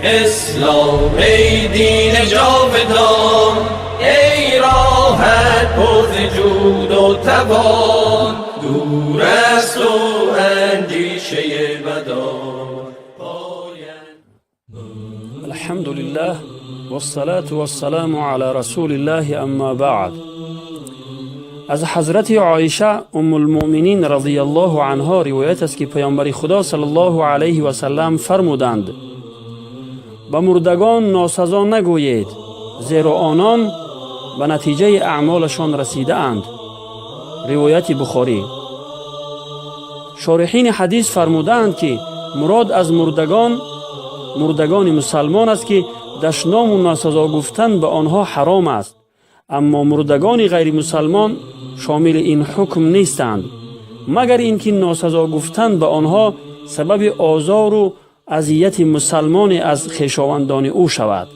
اسلام، ای دین جاودان، ای راحت پر ز جود و توان، دور از تو اندیشه بدان. الحمد لله والصلاة والسلام على رسول الله، اما بعد. از حضرت عایشه ام المؤمنین رضی الله عنها روایت است که پیامبر خدا صلی الله علیه و سلم فرمودند: به مردگان ناسزا نگویید، زیرا آنان به نتیجه اعمالشان رسیده اند. روایت بخاری. شارحین حدیث فرمودند که مراد از مردگان، مردگان مسلمان است که دشنام و ناسزا گفتن به آنها حرام است، اما مردگان غیر مسلمان شامل این حکم نیستند، مگر اینکه ناسزا گفتن به آنها سبب آزار و اذیت مسلمان از خویشاوندان او شود.